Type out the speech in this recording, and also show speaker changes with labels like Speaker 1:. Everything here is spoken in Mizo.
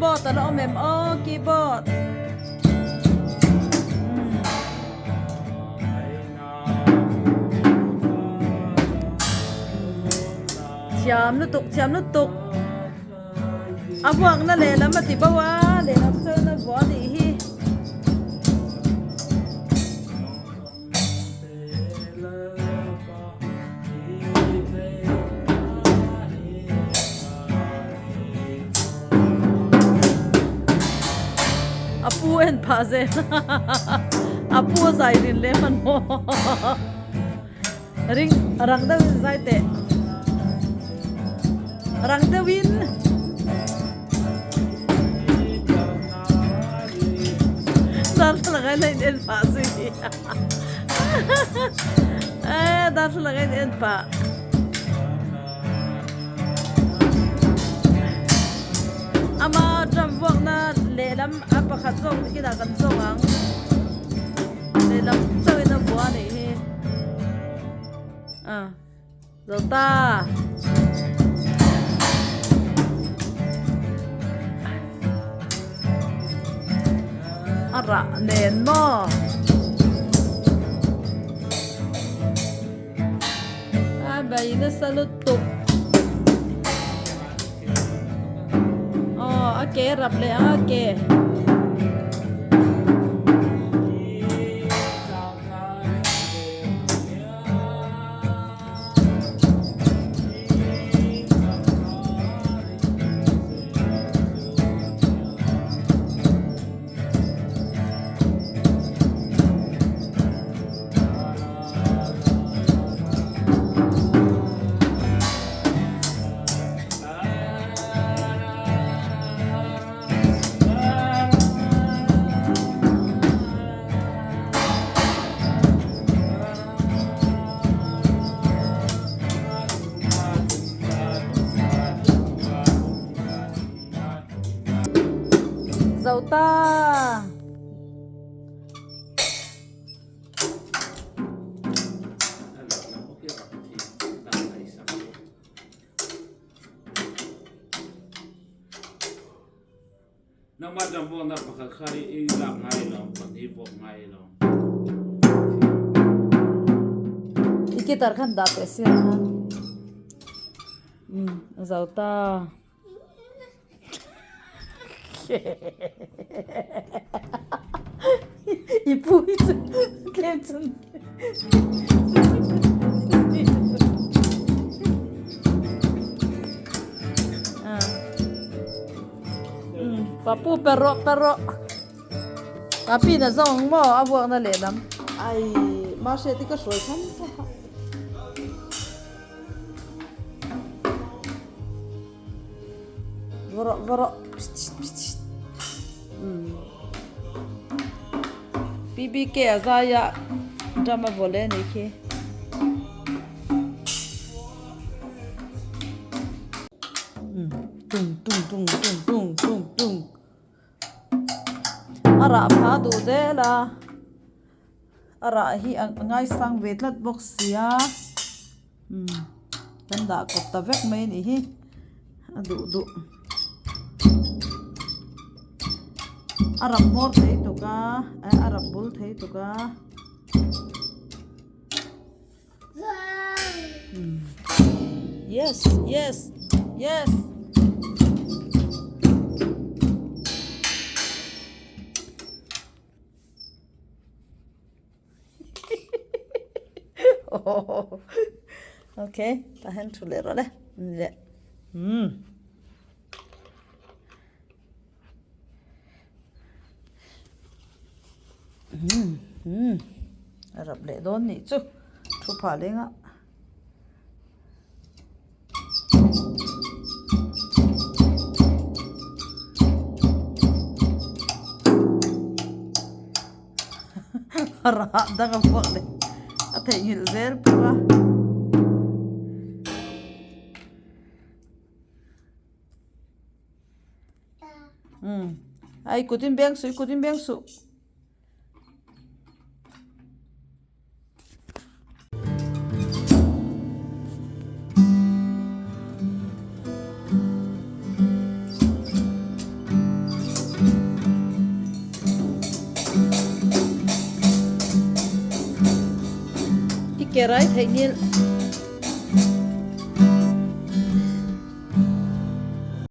Speaker 1: Keyboard a la awm em aw keyboard. Thiam lutuk thiam lutuk a vuakna lehlam a ti bo a lehlam chuan a vuah a nih hi. A pu en phah zel a pu a zai rin leh hmanhmawh ring rang deuhin zai teh rang deuhin. Darthlalang ah hian en pah zui eh darthlalang ah hian en pah. Ama drum vuakna lehlam a pakhat zawk ni kinah kan zawng ang lehlam chauhin a vua a nih hi ah. Zo ta. A rah nen maw? A bai nasa lutuk. Aw a ke rap leh ang a ke. Zo ta.
Speaker 2: Nangmah dang vuaknak pakhat kha i lak ngai lo, pahnih vuak ngai lo.
Speaker 1: I guitar khan dah teh sia khan. A zo ta. I pu hi chu tlem chun. Papu per rawh per rawh Papi na zawng ang maw a vuakna lehlam ai mahse te ka hruai tham tham a va rawh va rawh PBK a zai a drum a vawlh e nih khi. Tung tung tung tung tung tung tung a rah phah duh zel a a rah hi a ngaisang ve tlat bawk sia umm kan dah kawp ta vek mai a nih hi a duh duh a rap hmawr thei tuk a a rap bul thei tuk a. Yes, yes, yes. Okay, ta hen thu leh rawh le. Le. Hmm. Hmm, hmm. A rap leh dawn nih chu. Thu phah leng a. A rah dang a vuak leh a theihnghilh zel bawk a. Umm ai kutin beng suh i kutin beng suh. Kerai theihnghilh.